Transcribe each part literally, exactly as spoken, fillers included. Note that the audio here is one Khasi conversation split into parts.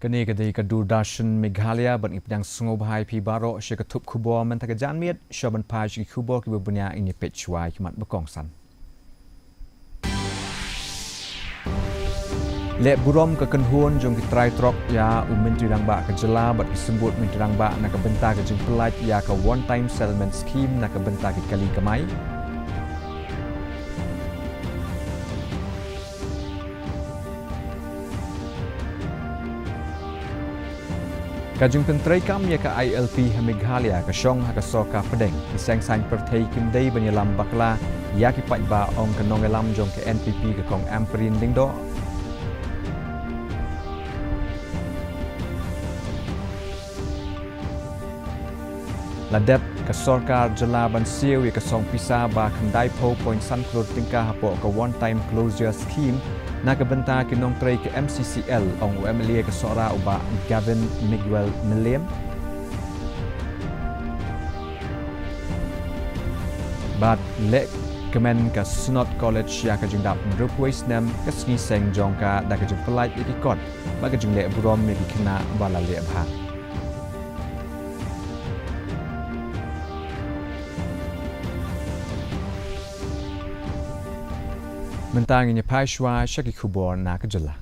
Kane ka dei ka Doordarshan Meghalaya, bad ngi pdiang sngewbha ïa phi baroh sha ka thup khubor mynta ka janmiet. Sha ban phai sha ki khubor kiba bniah, ngin ïa peit shuwa ïa ki mat ba kongsan. Leh burom ka kynhun jong ki trai trok ïa u Myntri Rangbah ka jylla bad ki symbud Myntri Rangbah na ka bynta ka jingpyllait ïa ka One Time Settlement Scheme na ka bynta ki kali kamai. Ka jingpyntreikam ïa ka I L P ha Meghalaya ka shong ha ka sorkar pdeng. Ki seng saiñ pyrthei kim dei ban ïalam bakla ïa ki paidbah, ong ka nongïalam jong ka N P P, ka Kong Ampareen Lyngdoh. La dep ka sorkar jylla ban siew ïa ka song pisa ba khyndaiphew point san klur tyngka hapoh ka One Time Closure Scheme na ka bynta ki nongtrei ka M C C L, ong u M L A ka Sohra u Bah Gavin Miguel Mylliem. Bad leh kmen ka Synod College ïa ka jingdap hynriewphew wei snem ka sngi seng jong ka da ka jingpyllait ïa ki kot bad ka jingleh burom ïa ki khynnah ba la leh bha. Mynta ngin ïa phai shuwa sha ki khubor na ka jylla.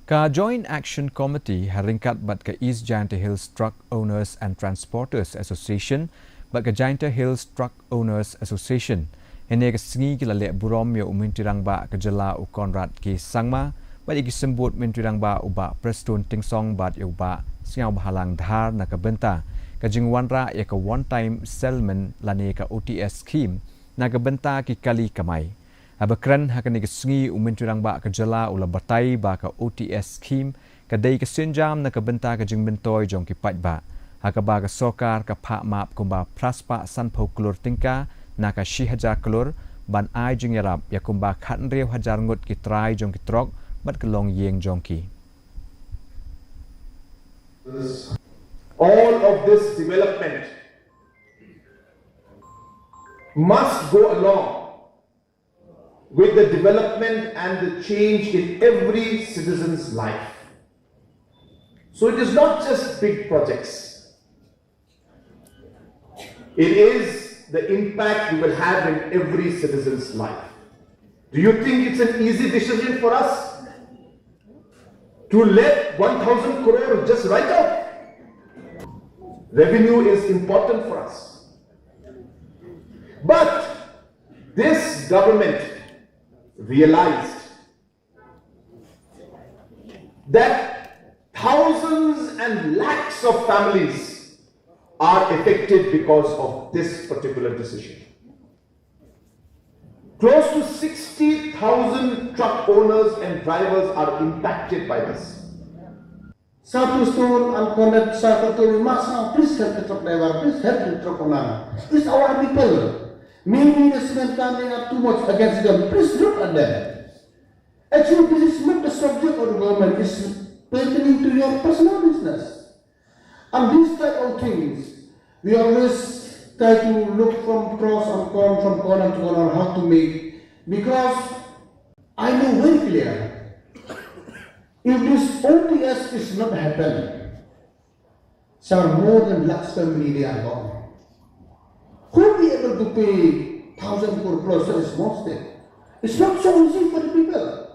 Ka Joint Action Committee ha ryngkat bad ka East Jaintia Hills Truck Owners and Transporters Association bad ka Jaintia Hills Truck Owners Association, hynne ka sngi ki la leh burom ïa u Myntri Rangbah ka jylla u Conrad K Sangma bad ïa ki symbud Myntri Rangbah u Bah Prestone Tynsong bad ïa u Bah Sniawbhalang Dhar na ka bynta ka jingwanrah ïa ka One Time Settlement lane ka O T S Scheme na ka bynta ki kali kamai. Haba kren ha kane ka sngi, u Myntri Rangbah ka jylla u la batai ba ka O T S Scheme ka dei ka sienjam na ka bynta ka jingmyntoi jong ki paidbah, ha kaba ka sorkar ka phah map kumba phra spah sanphew klur tyngka na ka shi hajar klur ban ai jingïarap ïa kumba khathynriew hajar ngut ki trai jong ki trok bad ki longïing jong ki. All of this development must go along with the development and the change in every citizen's life. So it is not just big projects. It is the impact we will have in every citizen's life. Do you think it's an easy decision for us to let one thousand crore just write off? Revenue is important for us. But this government realized that thousands and lakhs of families are affected because of this particular decision. Close to sixty thousand truck owners and drivers are impacted by this. Satu stone and connect satu tu masa, please help the truck driver, please help the truck owner. It's our people. Maybe the cement company are too much against them. Please look at them. Actually, this is not the subject of the government. It's pertaining to your personal business. And these type of things, we always try to look from pros and cons, from corner to corner, how to make. Because I know very clear, if this O T S is not happening, sir, more than lakhs family they are gone. Who will be able to pay thousand crore plus such a small state? It's not so easy for the people.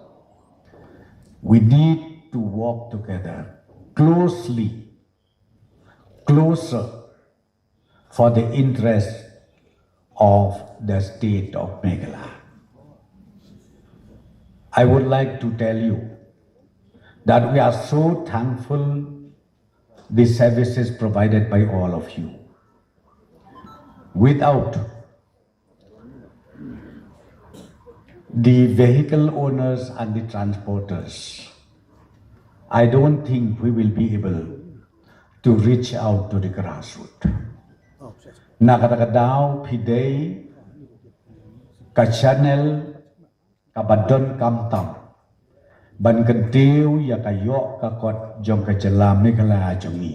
We need to work together closely, closer for the interest of the state of Meghalaya. I would like to tell you that we are so thankful the services provided by all of you. Without the vehicle owners and the transporters, I don't think we will be able to reach out to the grassroots. Na kata ka daw phi dei ka channel kaba donkam tam ban kyntiew ïa ka ïoh ka kot jong ka jylla Meghalaya jong ngi.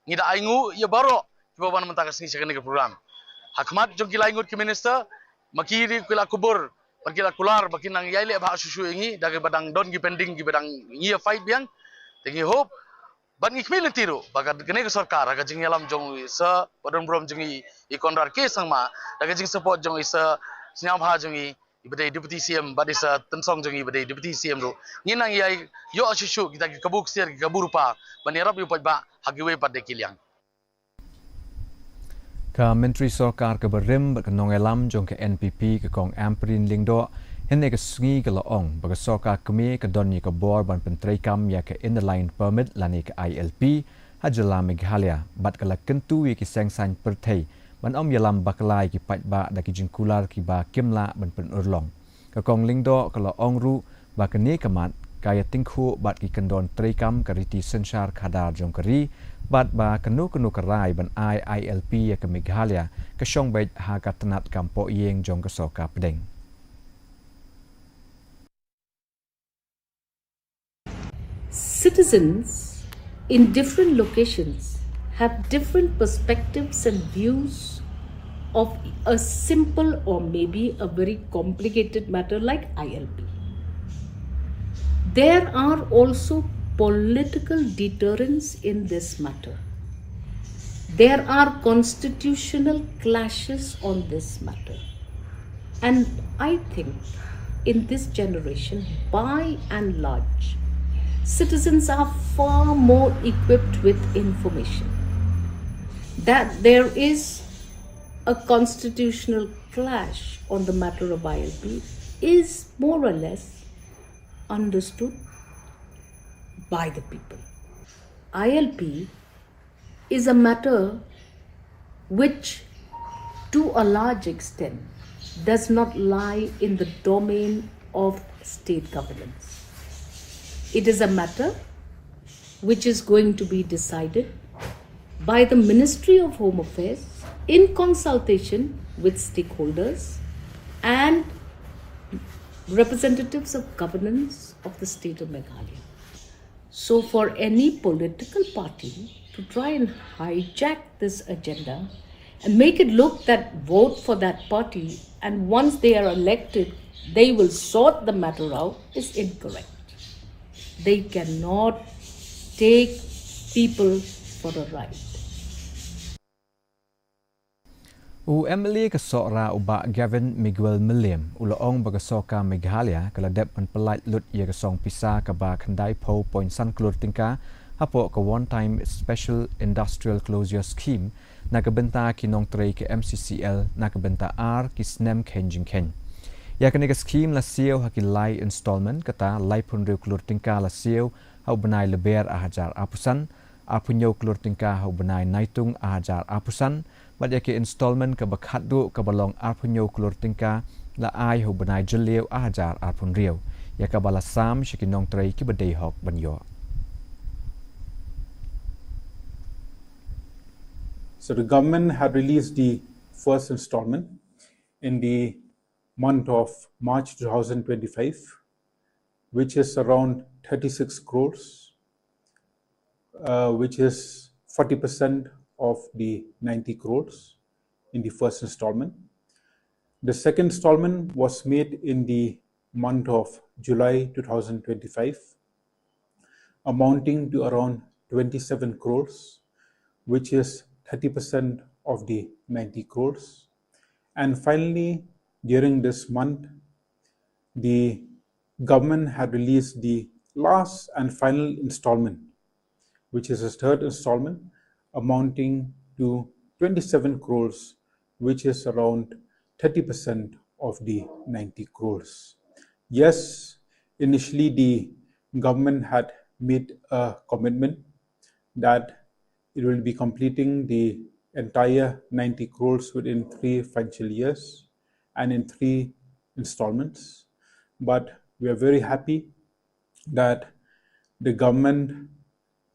Ngi da ainguh ïa baroh kiba wan mynta ka sngi sha kane ka program. ha khmat jong ki lai ngut ki minister, ma ki ri ki la kubur, ba ki la kular ba kin nang ïai leh bha shuh shuh ïa ngi da kiba dang don ki pending kiba dang ngi ïa fight biang. Te ngi hope bad ngi khmih lynti ruh ba ka kane ka sorkar ha ka jingïalam jong i Sir badonburom jong i, i Conrad K Sangma, da ka jingsupport jong i Sir sniawbha jong i, i ba dei Deputy C M bad i Sir Tynsong jong i ba dei Deputy C M ruh, ngin nang ïai ïoh shuh shuh kita ki kabu ksiar ki kabu rupa ban ïarap ïa u paidbah ha kiwei pat de ki liang. Ka Myntri Sorkar kaba rim bad ka nongïalam jong ka N P P, ka Kong Ampareen Lyngdoh, hynne ka sngi ka la ong ba ka sorkar kmie ka don ïa ka bor ban pyntreikam ïa ka Inner Line Permit lane ka I L P ha jylla Meghalaya, bad ka la kyntu ïa ki seng saiñ pyrthei ban ym ïalam bakla ïa ki paidbah da ki jingkular kiba kim lah ban pynurlong. Ka Kong Lyngdoh ka la ong ruh ba kane ka mat ka ïa tyngkhuh bad ki kyndon treikam ka riti synshar khadar jong ka ri, bad ba kano kano ka rai ban ai I L P ïa ka Meghalaya ka shong beit ha ka tnat kam pohïing jong ka sorkar pdeng. Citizens in different locations have different perspectives and views of a simple or maybe a very complicated matter like I L P. There are also political deterrents in this matter. There are constitutional clashes on this matter. And I think in this generation, by and large, citizens are far more equipped with information. That there is a constitutional clash on the matter of I L P is more or less understood by the people. I L P is a matter which, to a large extent, does not lie in the domain of state governance. It is a matter which is going to be decided by the Ministry of Home Affairs in consultation with stakeholders and representatives of governance of the state of Meghalaya. So for any political party to try and hijack this agenda and make it look that vote for that party and once they are elected, they will sort the matter out is incorrect. They cannot take people for a ride. U M L A ka Sohra u Bah Gavin Miguel Mylliem u la ong ba ka sorkar Meghalaya ka la dep ban pyllait lut ïa ka song pisa kaba khyndai phew point san klur tyngka hapoh ka One Time Special Industrial Closure Scheme na ka bynta ki nongtrei ka M C C L na ka bynta ar ki snem kheiñ jingkheiñ. Ïa kane ka scheme la siew ha ki lai installment, kata laiphew hynriew klur tyngka la siew ha u bnai Lber ar hajar arphew san, arphew hynñiew klur tyngka ha u bnai Naitung ar hajar arphew san, bad ïa ki installment kaba khatduh kaba long arphew hynñiew klur tyngka la ai ha u bnai Jylliew ar hajar arphew hynriew, ïa kaba la sam sha ki nongtrei kiba dei hok ban ïoh. So the government had released the first installment in the month of March two thousand twenty-five, which is around thirty-six crores, uh, which is forty percent of the ninety crores in the first installment. The second installment was made in the month of July two thousand twenty-five, amounting to around twenty-seven crores, which is thirty percent of the ninety crores. And finally, during this month, the government had released the last and final installment, which is a third installment, amounting to twenty-seven crores, which is around thirty percent of the ninety crores. Yes, initially the government had made a commitment that it will be completing the entire ninety crores within three financial years and in three installments. But we are very happy that the government,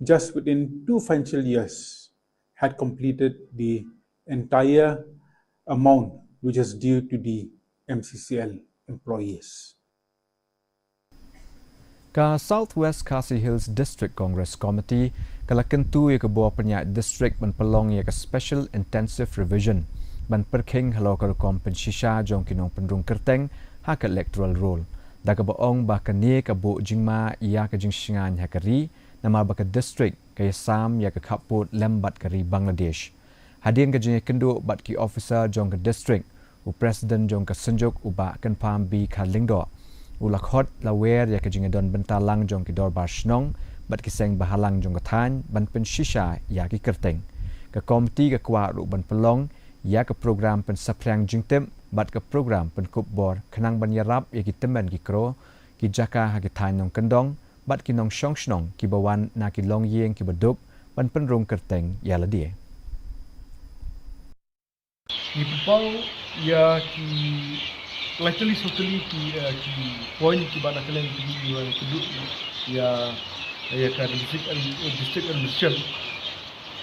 just within two financial years, had completed the entire amount which is due to the M C C L employees. Ka South West Khasi Hills District Congress Committee ka la kyntu ïa ka bor pynïaid district ban pynlong ïa ka Special Intensive Revision ban pyrkhing halor ka rukom pynshisha jong ki nongpynrung kyrteng ha ka electoral roll, da kaba ong ba kane ka buh jingma ïa ka jingshngaiñ ha ka ri, namar ba ka district ka ïasam ïa ka khappud lem bad ka ri Bangladesh. Hadien ka jingïakynduh bad ki officer jong ka district, u president jong ka Synjuk, u Bah Kynpham B Kharlyngdoh, u la khot la wer ïa ka jingïadon bynta lang jong ki dorbar shnong bad ki seng bahalang jong ka thaiñ ban pynshisha ïa ki kyrteng. Ka komiti ka kwah ruh ban pynlong ïa ka program pynsaphriang jingtip bad ka program pynkup bor khnang ban ïarap ïa ki tymmen ki kro ki jaka ha ki thaiñ nongkyndong bad ki nongshong shnong kiba wan na ki longïing kiba duk ban pynrung kyrteng ïa lade. Ngi pynpaw ïa ki lai tylli saw tylli ki, eh, ki point kiba na kylleng ki, ïa, ïa ka district, district administration.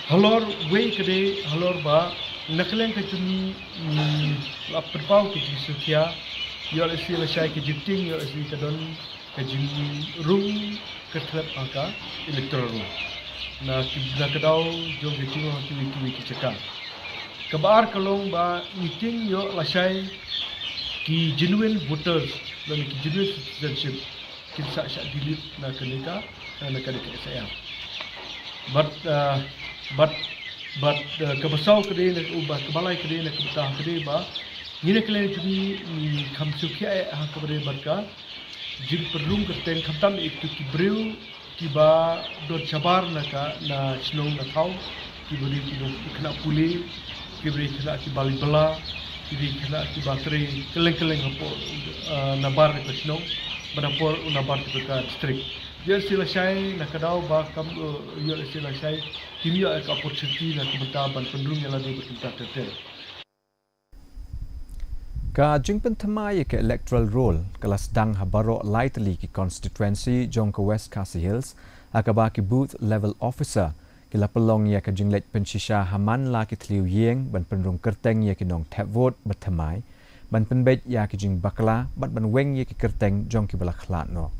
Halor wei ka dei halor ba na kylleng ka jong ngi, mm, la pynpaw ka jingsngewkhia, ïoh lehse lashai ka jingtieng, ïoh lehse ka don ka jingrung kyrteng ha ka electoral roll na ki, na ka daw jong ka jingrung ha kiwei kiwei ki jaka. Kaba ar ka long ba ngi tieng ïoh lashai ki genuine voters lane ki genuine citizenship kin sa shah delete na kane ka, na kane ka S I R. Bad, ah, bad, bad, ah, kaba saw ka dei na, oh, bad kaba lai ka dei na kaba ta ka dei ba ngi na kylleng jong ngi, ngi kham sngewkhia eh ha kaba dei bad ka jingpynrung kyrteng, khamtam eh ïa ki briew kiba don shabar na ka, na shnong na thaw, kiba dei ki dong ki khynnah pule, kiba dei khynnah kiba leit bylla, kiba dei khynnah kiba trei kylleng kylleng hapoh, eh, nabar ka shnong bad na por nabar ka district. Ïoh lehse lashai na ka daw ba kam, eh, ïoh lehse lashai kim ïoh ka opportunity na ka bynta ban pynrung ïa lade bad kumta ter ter. Ka jingpynthymmai ïa ka electoral roll ka la sdang ha baroh lai tylli ki constituency jong ka West Khasi Hills, ha kaba ki booth level officer ki la pynlong ïa ka jingleit pynshisha ha man la ki thliew ïing ban pynrung kyrteng ïa ki nongthep vote ba thymmai, ban pynbeit ïa ki jingbakla bad ban weng ïa ki kyrteng jong kiba la khlad noh.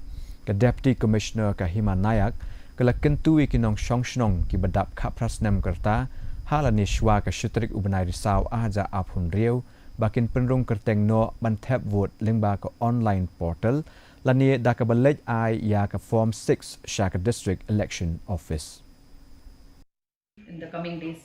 Ka Deputy Commissioner ka Hima Nayak ka la kyntu ïa ki nongshong shnong kiba dap khatphra snem ka rta ha lane shwa ka shi tarik u bnai Risaw ar hajar arphew hynriew ba kin pynrung kyrteng noh ban thep vote lyngba ka online portal lane da kaba leit ai ïa ka Form six sha ka District Election Office. In the coming days.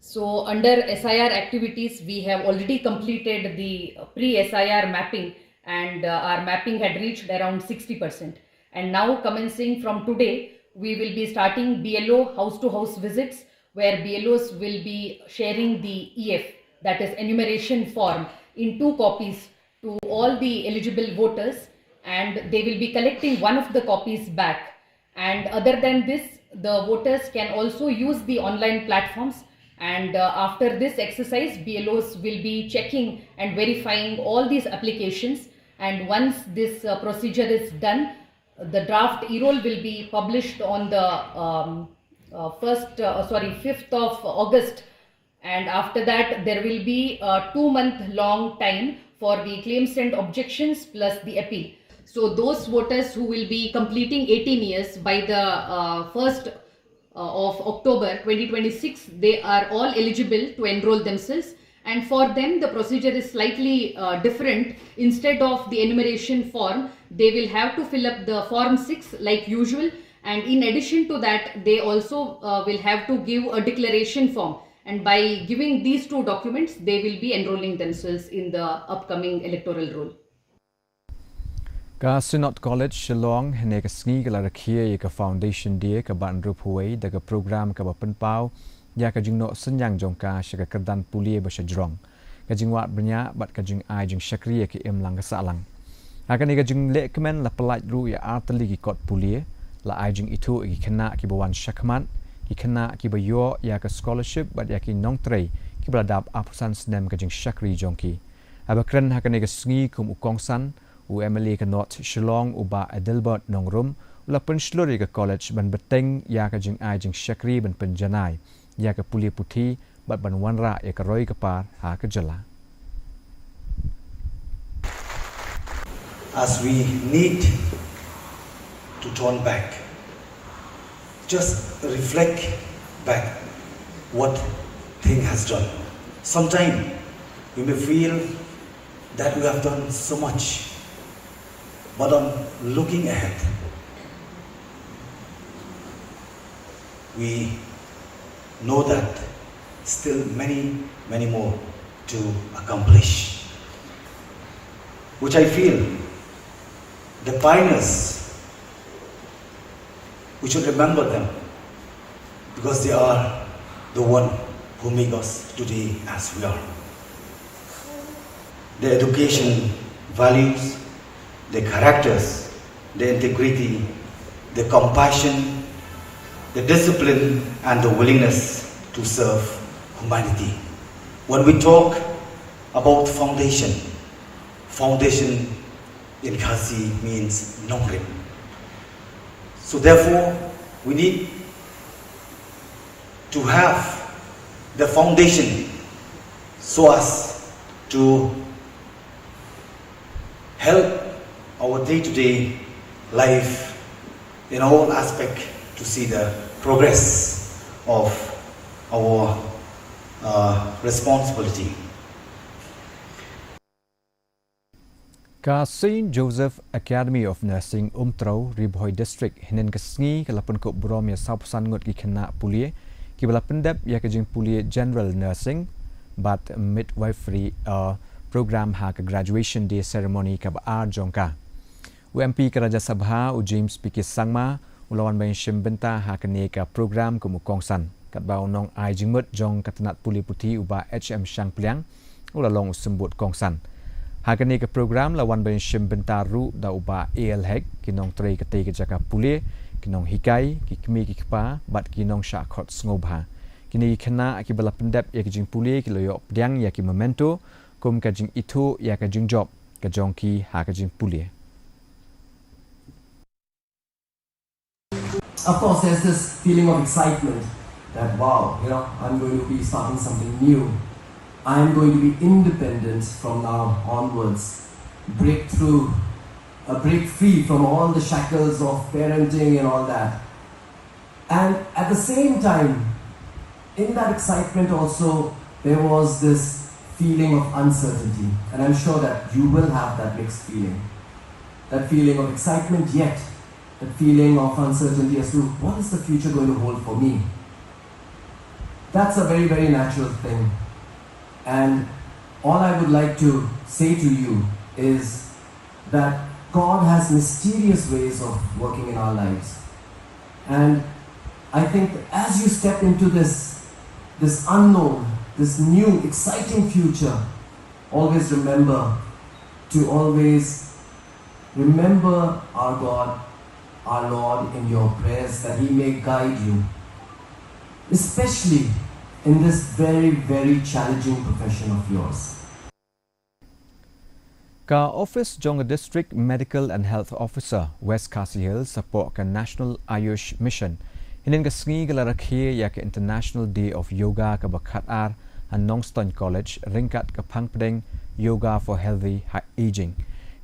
So under S I R activities, we have already completed the pre-S I R mapping, and, uh, our mapping had reached around sixty percent. And now, commencing from today, we will be starting B L O house-to-house visits, where B L Os will be sharing the E F, that is enumeration form, in two copies to all the eligible voters, and they will be collecting one of the copies back. And other than this, the voters can also use the online platforms. And, uh, after this exercise, B L Os will be checking and verifying all these applications. And once this, uh, procedure is done, the draft e-roll will be published on the, um, uh, first, uh, sorry, fifth of August. And after that, there will be a two-month long time for the claims and objections plus the appeal. So those voters who will be completing eighteen years by the, uh, first, uh, of October twenty twenty-six, they are all eligible to enroll themselves. And for them, the procedure is slightly, uh, different. Instead of the enumeration form, they will have to fill up the form six like usual. And in addition to that, they also, uh, will have to give a declaration form. And by giving these two documents, they will be enrolling themselves in the upcoming electoral roll. Ka Synod College Shillong hynne ka sngi ka la rakhe ïa ka Foundation Day kaba hynriewphew wei da ka program kaba pynpaw ïa ka jingnoh synñiang jong ka sha ka kyrdan pule ba sha jrong, ka jingwad bniah bad ka jingai jingshakri ïa ka imlang ka sahlang. Ha kane ka jinglehkmen la pyllait ruh ïa ar tylli ki kot pule, la ai jingithuh ïa ki khynnah kiba wan shakhmat, ki khynnah kiba ïoh ïa ka scholarship bad ïa ki nongtrei kiba la dap arphew san snem ka jingshakri jong ki. Haba kren ha kane ka sngi kum u kongsan, u M L A ka North Shillong u Bah Adelbert Nongrum u la pynshlur ïa ka college ban bteng ïa ka jingai jingshakri ban pynjanai ïa ka pule puthi bad ban wanrah ïa ka roi ka par ha ka jylla. As we need to turn back, just reflect back what thing has done. Sometimes we may feel that we have done so much, but on looking ahead, we know that still many, many more to accomplish. Which I feel the pioneers, we should remember them because they are the one who make us today as we are. Their education, values, their characters, their integrity, their compassion, the discipline, and the willingness to serve humanity. When we talk about foundation, foundation in Khasi means nongrim. So therefore, we need to have the foundation so as to help our day-to-day life in all aspect to see the progress of our uh, responsibility. Ka Saint Joseph Academy of Nursing, Umtrew, Ri Bhoi District, hynnin ka sngi ka la pynkup burom ïa sawphew san ngut ki khynnah pule kiba la pyndep ïa ka jingpule General Nursing bad Midwifery, uh, program ha ka Graduation Day Ceremony kaba ar jong ka. U M P ka Rajya Sabha, u James P K Sangma, u la wan ban shim bynta ha kane ka program kum u kongsan, katba u nong ai jingmut jong ka tnat pule puthi u Bah H M Shangpliang u la long u symbud kongsan. Ha kane ka program la wan ban shim bynta ruh da u Bah A L Hek, ki nongtrei katei ka jaka pule, ki nonghikai, ki kmie ki kpa bad ki nongshah khot sngewbha. Kine ki khynnah kiba la pyndep ïa ka jingpule ki la ïoh pdiang ïa ki memento kum ka jingithuh ïa ka jingjop ka jong ki ha ka jingpule. Of course, there's this feeling of excitement that, wow, you know, I'm going to be starting something new. I'm going to be independent from now onwards. Breakthrough, a break free from all the shackles of parenting and all that. And at the same time, in that excitement also, there was this feeling of uncertainty. And I'm sure that you will have that mixed feeling. That feeling of excitement, yet that feeling of uncertainty as to what is the future going to hold for me. That's a very, very natural thing. And all I would like to say to you is that God has mysterious ways of working in our lives. And I think that as you step into this, this unknown, this new, exciting future, always remember to always remember our God, our Lord, in your prayers, that He may guide you, especially in this very, very challenging profession of yours. Ka ophis jong ka District Medical and Health Officer, West Khasi Hills, hapoh ka National Ayush Mission, hynnin ka sngi ka la rakhe ïa ka International Day of Yoga kaba khatar ha Nongstoiñ College ryngkat ka phang pdeng Yoga for Healthy Aging.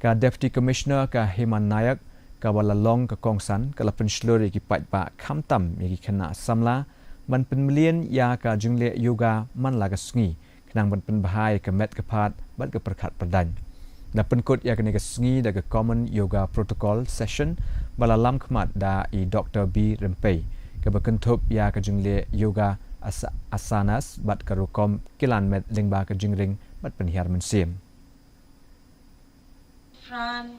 Ka Deputy Commissioner, ka Hema Nayak, kaba la long ka kongsan, ka la pynshlur ïa ki paidbah khamtam ïa ki khynnah samla ban pynmlien ïa ka jingleh yoga man la ka sngi, khnang ban pynbha ïa ka met ka phad bad ka pyrkhat pyrdaiñ. La pynkut ïa kane ka sngi da ka Common Yoga Protocol Session ba la lam khmat da i Doktor B Rympei, kaba kynthup ïa ka jingleh yoga, asa-, asanas bad ka rukom kilan met lyngba ka jingring bad pynhiar mynsiem. Fran.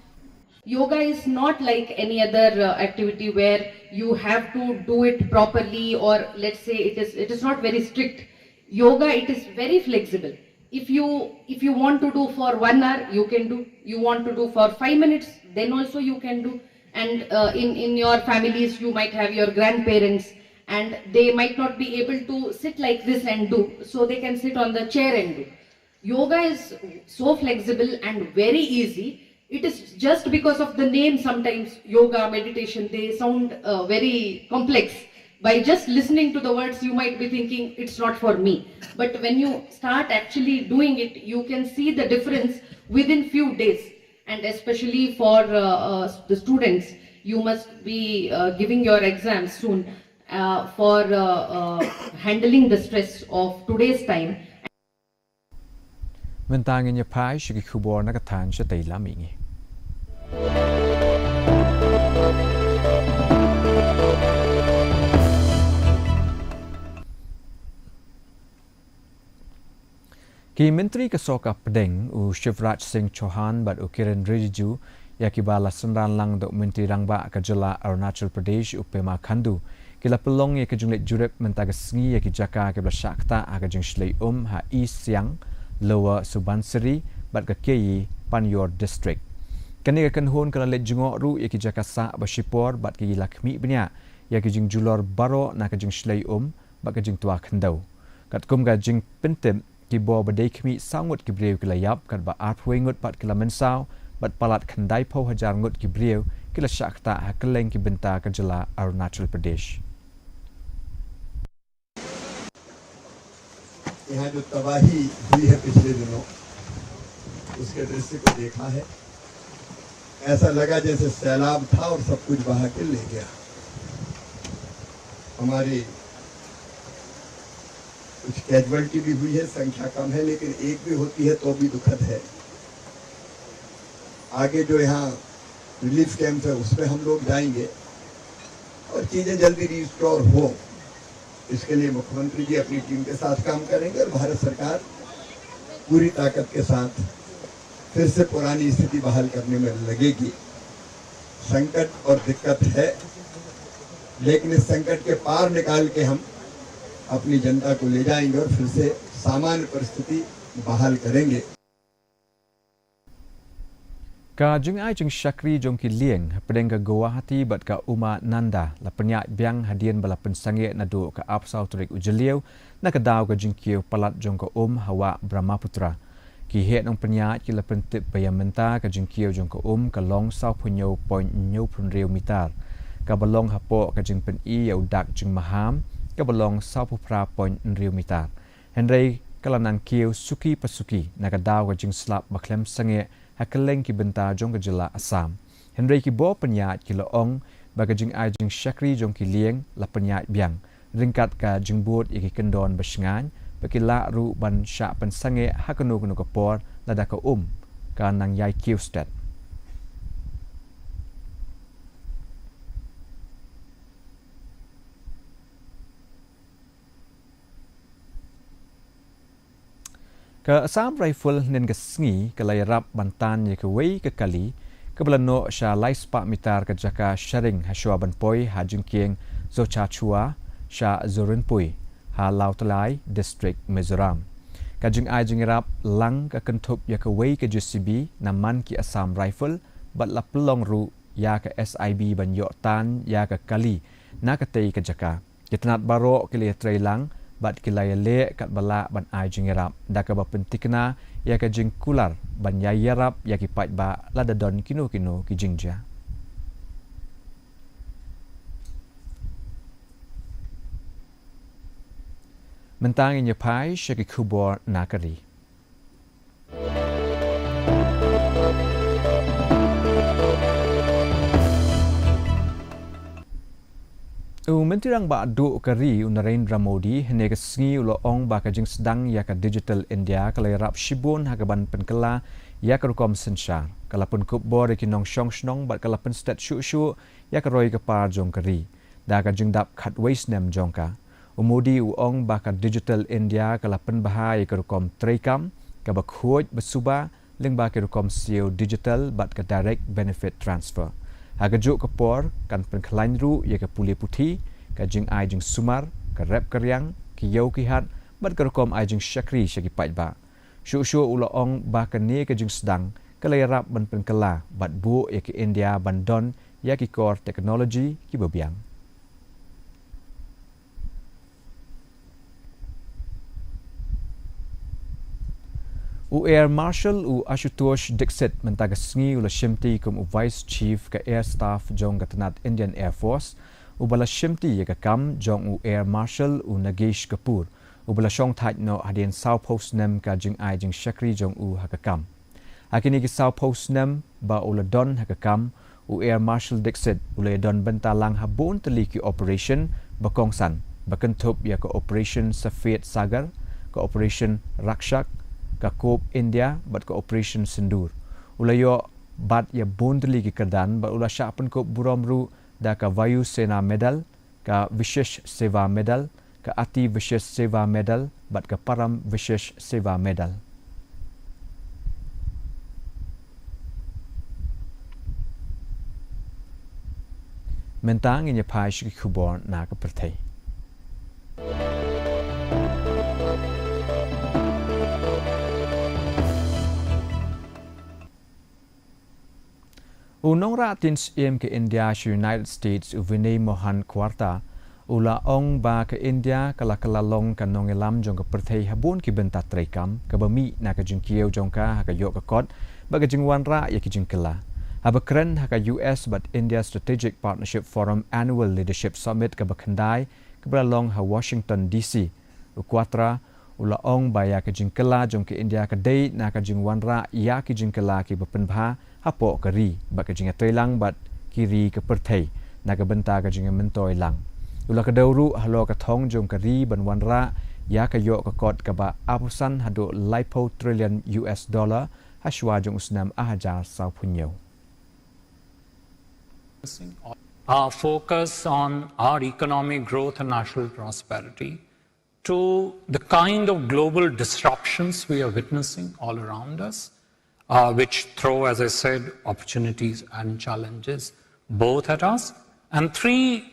Yoga is not like any other uh, activity where you have to do it properly, or let's say it is, it is not very strict. Yoga, it is very flexible. If you, if you want to do for one hour, you can do. You want to do for five minutes, then also you can do. And uh, in, in your families, you might have your grandparents, and they might not be able to sit like this and do, so they can sit on the chair and do. Yoga is so flexible and very easy. It is just because of the name, sometimes yoga, meditation, they sound uh, very complex. By just listening to the words, you might be thinking, "It's not for me." But when you start actually doing it, you can see the difference within few days. And especially for uh, uh, the students, you must be uh, giving your exams soon. Uh, for uh, uh, handling the stress of today's time. Mynta ngin ïa phai sha ki khubor na ka thaiñ shatei lam mihngi. Ki Myntri ka Sorkar Pdeng, u Shivraj Singh Chouhan bad u Kiren Rijiju, ïa kiba la synran lang da u Myntri Rangbah ka jylla Arunachal Pradesh, u Pema Khandu, ki la pynlong ïa ka jingleit jurip mynta ka sngi ïa ki jaka kiba la shah ktah ha ka jingshlei um ha East Siang, Lower Subansiri bad ka Keyi Panyor District. Kane ka kynhun ka la leit jngoh ruh ïa ki jaka sah ba shipor bad ki la khmih bniah ïa ki jingjulor baroh na ka jingshlei um bad ka jingtwa khyndew. Katkum ka jingpyntip, ki bor ba dei khmih saw ngut ki briew ki la ïap, katba arphew wei ngut pat ki la mynsaw, bad palat khyndai phew hajar ngut ki briew ki la shah ktah ha kylleng ki bynta ka jylla Arunachal Pradesh. यहाँ जो तबाही हुई है पिछले दिनों, उसके दृश्य को देखा है। ऐसा लगा जैसे सैलाब था और सब कुछ बहा के ले गया। हमारी कुछ कैजुअलिटी भी हुई है, संख्या कम है, लेकिन एक भी होती है तो भी दुखद है। आगे जो यहाँ रिलीफ कैंप है, उसमें हम लोग जाएंगे और चीजें जल्दी रिस्टोर हो, इसके लिए मुख्यमंत्री जी अपनी टीम के साथ काम करेंगे और भारत सरकार पूरी ताकत के साथ फिर से पुरानी स्थिति बहाल करने में लगेगी। संकट और दिक्कत है, लेकिन इस संकट के पार निकाल के हम अपनी जनता को ले जाएंगे और फिर से सामान्य परिस्थिति बहाल करेंगे। Ka jingai jingshakri jong ki lieng hapdeng ka Guwahati bad ka Umananda la pynïaid biang hadien ba la pynsangeh naduh ka arphew saw tarik u Jylliew na ka daw ka jingkiew palat jong ka um ha wah Brahmaputra. Ki heh nongpynïaid ki la pyntip ba ïa mynta ka jingkiew jong ka um ka long sawphew hynñiew point hynñiewphew hynriew mitar, kaba long hapoh ka jingpyni ïa u dak jingmaham kaba long sawphew phra point hynriew mitar. Hynrei ka la nang kiew suki pa suki na ka daw ka jingslap ba khlem sangeh ha kylleng ki bynta jong ka jylla Assam. Hynrei ki bor pynïaid ki la ong ba ka jingai jingshakri jong ki lieng la pynïaid biang ryngkat ka jingbud ïa ki kyndon ba shngaiñ, ba ki lah ruh ban shah pynsangeh ha kano kano ka por lada ka um ka nang ïai kiew stet. Ka Assam Rifle hynnin ka sngi ka la ïarap ban tan ïa kawei ka kali kaba la noh sha lai spah mitar ka jaka sharing hashwa ban poi ha jingkieng Zochachua sha Zorinpui ha Lawtlai District, Mizoram. Ka jingai jingïarap lang ka kynthup ïa kawei ka J C B na man ki Assam Rifle bad la pynlong ruh ïa ka S I B ban ïoh tan ïa ka kali na katei ka jaka. Ki tnat baroh ki la ïatrei lang bad ki la ïaleh katba lah ban ai jingïarap da kaba pyntikna ïa ka jingkular ban ïai ïarap ïa ki paidbah lada don kino kino ki jingjia. Mynta ngin ïa phai sha ki khubor na ka ri. U Myntri Rangbah Duh ka ri, u Narendra Modi, hynne ka sngi u la ong ba ka jingsdang ïa ka Digital India ka la ïarap shibun ha kaban pynkylla ïa ka rukom synshar, ka la pynkup bor ïa ki nongshong shnong bad ka la pynstet shuh shuh ïa ka roi ka par jong ka ri da ka jingdap khatwei snem jong ka. U Modi u ong ba ka Digital India ka la pynbha ïa ka rukom treikam kaba khuid ba suba lyngba ki rukom siew digital bad ka direct benefit transfer. Ha kajuh ka por kan pynkhlaiñ ruh ïa ka pule puthi, ka jingai jingsumar, ka rep ka riang, ki ïew ki hat bad ka rukom ai jingshakri sha ki paidbah. Shuh shuh u la ong ba kane ka jingsdang ka la ïarap ban pynkylla bad buh ïa ka India ban don ïa ki kor technology kiba biang. U Air Marshal u Ashutosh Dixit mynta ka sngi u la shimti kum u Vice Chief ka Air Staff jong ka tnat Indian Air Force, uba la shimti ïa ka kam jong u Air Marshal u Nagesh Kapoor, uba la shong thait noh hadien sawphew snem ka jingai jingshakri jong u ha ka kam. Ha kine ki sawphew snem ba u la don ha ka kam, u Air Marshal Dixit u la ïadon bynta lang ha bun tylli ki operation ba kongsan, ba kynthup ïa ka Operation Safed Sagar, ka Operation Rakshak, ka Kop India bad ka Operation Sindoor. U la ïoh bat ïa bun tylli ki kyrdan bad u la shah pynkup burom ruh da ka Vayu Sena Medal, ka Vishesh Seva Medal, ka Ati Vishesh Seva Medal bad ka Param Vishesh Seva Medal. Mynta ngin ïa phai sha ki khubor na ka pyrthei. U nongrah tin syiem ka India sha United States, u Vinay Mohan Kwatra, u la ong ba ka India ka la kylla long ka nongïalam jong ka pyrthei ha bun ki bynta treikam, kaba mih na ka jingkiew jong ka ha ka ïoh ka kot bad ka jingwanrah ïa ki jingkylla. Haba kren ha ka U S bad India Strategic Partnership Forum Annual Leadership Summit kaba khyndai, kaba la long ha Washington D C, u Kwatra u la ong ba ïa ka jingkylla jong ka India ka dei na ka jingwanrah ïa ki jingkylla kiba pynbha hapoh ka ri bad ka jingïatreilang bad ki ri ka pyrthei na ka bynta ka jingïamyntoi lang. U la kdew ruh halor ka thong jong ka ri ban wanrah ïa ka ïoh ka kot kaba arphew san haduh laiphew trillion U S dollar ha shuwa jong u snem ar hajar sawphew hynñiew. Our focus on our economic growth and national prosperity to the kind of global disruptions we are witnessing all around us, uh, which throw, as I said, opportunities and challenges both at us. And three,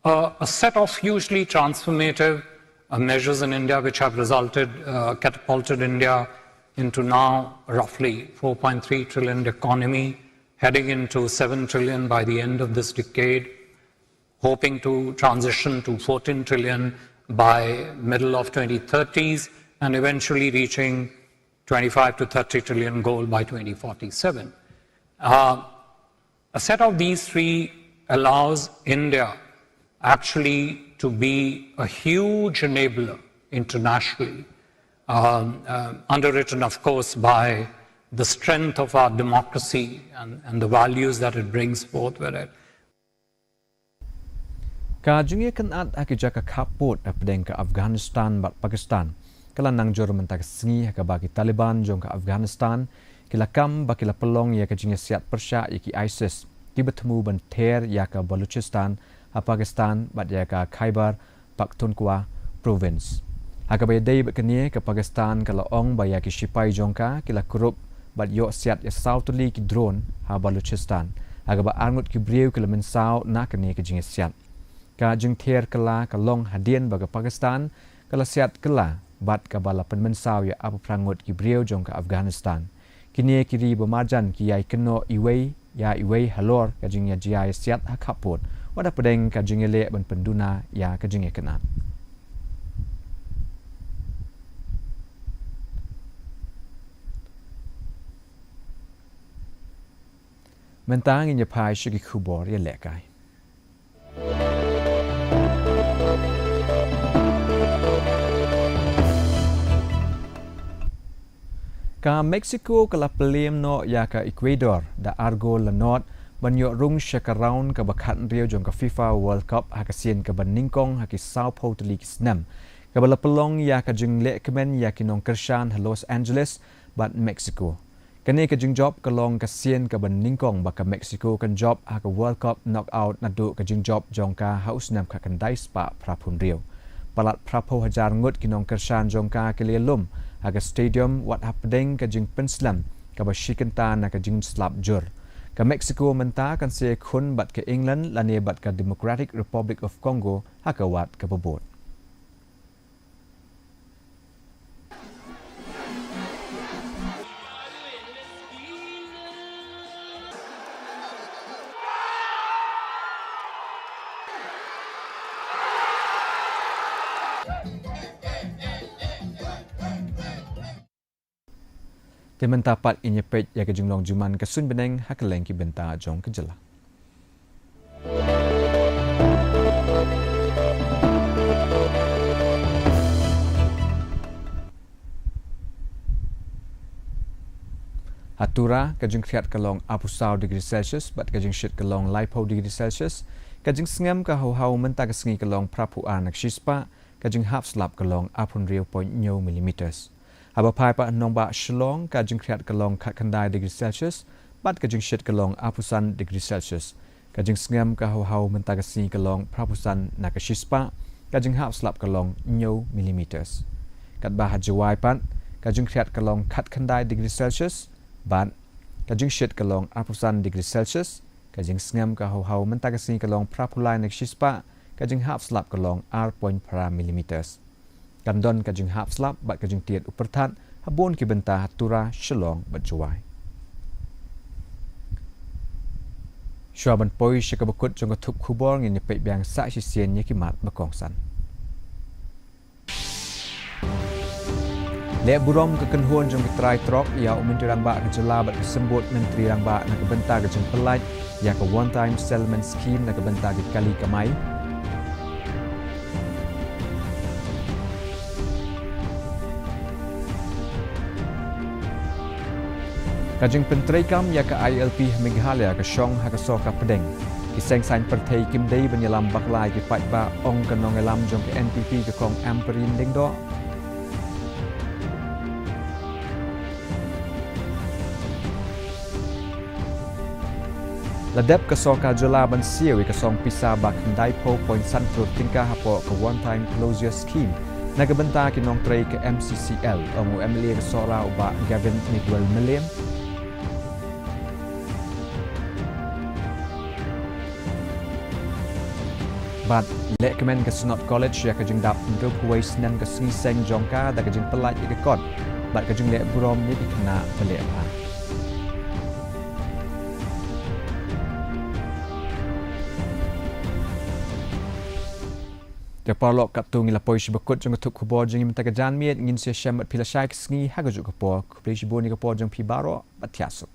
uh, a set of hugely transformative, uh, measures in India which have resulted, uh, catapulted India into now roughly four point three trillion economy, heading into seven trillion by the end of this decade, hoping to transition to fourteen trillion by middle of twenty thirties, and eventually reaching twenty-five to thirty trillion goal by twenty forty-seven. Uh, a set of these three allows India actually to be a huge enabler internationally, um, um, underwritten, of course, by the strength of our democracy and, and the values that it brings forth with it. Ka jingïakynad ha ki jaka khappud hapdeng ka Afghanistan bad Pakistan ka la nang jur mynta ka sngi, ha kaba ki Taliban jong ka Afghanistan ki la kam ba ki la pynlong ïa ka jingïasiat pyrshah ïa ki ISIS kiba thmu ban ther ïa ka Balochistan ha Pakistan bad ïa ka Khyber Pakhtunkhwa Province. Ha kaba ïadei bad kane, ka Pakistan ka la ong ba ïa ki shipai jong ka ki la kurup bad ïoh siat ïa saw tylli ki drone ha Balochistan, ha kaba arngut ki briew ki la mynsaw na kane ka jingïasiat. Ka jingther kylla ka long hadien ba ka Pakistan ka la siat kylla bad kaba la pynmynsaw ïa arphew phra ngut ki briew jong ka Afghanistan. Kine ki ri ba marjan ki ïai kynnoh iwei ïa iwei halor ka jingïa jia ïasiat ha khappud, wat hapdeng ka jingïaleh ban pynduna ïa ka jingïakynad. Mynta ngin ïa phai sha ki khubor ïalehkai. Ka Mexico ka la pynlem noh ïa ka Ecuador da ar gol la nod ban ïoh rung sha ka round kaba khathynriew jong ka FIFA World Cup ha ka sien kaba nyngkong ha ki sawphew tylli ki snem, kaba la pynlong ïa ka jinglehkmen ïa ki nongkyrshan ha Los Angeles bad Mexico. Kane ka jingjop ka long ka sien kaba nyngkong ba ka Mexico kan jop ha ka World Cup knockout naduh ka jingjop jong ka ha u snem khatkhyndai spah phraphew hynriew. Palat phraphew hajar ngut ki nongkyrshan jong ka ki la ïalum ha ka stadium wat hapdeng ka jingpynslem kaba shi kynta na ka jingslap jur. Ka Mexico mynta kan sa ïakhun bad ka England lane bad ka Democratic Republic of Congo ha ka wad kaba bud. Te mynta pat ngin ïa peit ïa ka jinglong jingman ka suiñ bneng ha kylleng ki bynta jong ka jylla. Ha Tura, ka jingkhriat ka long arphew saw degree Celsius bad ka jingshit ka long laiphew degree Celsius. Ka jingsngem ka hau hau mynta ka sngi ka long phraphew ar na ka shispah, ka jinghap slap ka long arphew hynriew point hynñiew millimeters. Haba phai pat ha nongbah Shillong, ka jingkhriat ka long khatkhyndai degree Celsius bad ka jingshit ka long arphew san degree Celsius. Ka jingsngem ka hawhaw mynta ka sngi ka long phraphew san na ka shispah, ka jinghap slap ka long hynñiew millimeters. Katba ha Jowai pat, ka jingkhriat ka long khatkhyndai degree Celsius bad ka jingshit ka long arphew san degree Celsius. Ka jingsngem ka hawhaw mynta ka sngi ka long phraphew lai na ka shispah, ka jinghap slap ka long ar point phra millimeters. Kan don ka jinghap slap bad ka jingtied u pyrthat ha bun ki bynta ha Tura, Shillong bad Jowai. Shuwa ban poi sha kaba kut jong ka thup khubor, ngin ïa peit biang sa shisien ïa ki mat ba kongsan. Leh burom ka kynhun jong ki trai trok ïa u Myntri Rangbah ka jylla bad ka symbud Myntri Rangbah na ka bynta ka jingpyllait ïa ka One Time Settlement Scheme na ka bynta ki kali kamai. Ka jingpyntreikam ïa ka I L P ha Meghalaya ka shong ha ka sor ka pdeng. Ki seng saiñ pyrthei kim dei ban ïalam bakla ïa ki paidbah, ong ka nongïalam jong ka N P P ka Kong Ampareen Lyngdoh. La dep ka sorkar jylla ban siew ïa ka song pisa ba khyndaiphew point san klur tyngka hapoh ka One Time Closure Scheme na ka bynta ki nongtrei ka M C C L, ong u M L A ka Sohra u Bah Gavin Miguel Mylliam. Bad lehkmen ka Synod College ïa ka jingdap hynriewphew wei snem ka sngi seng jong ka da ka jingpyllait ïa ka kot bad ka jingleh burom ïa ki khynnah ba leh bha. Te paralok, katto ngi la poi sha ba kut jong ka thup khubor jong ngi mynta ka janmiet. Ngin sa ïashem bad phi lashai ka sngi ha kajuh ka por. Khublei shibun ïa ka por jong phi baroh, bad thiah suk.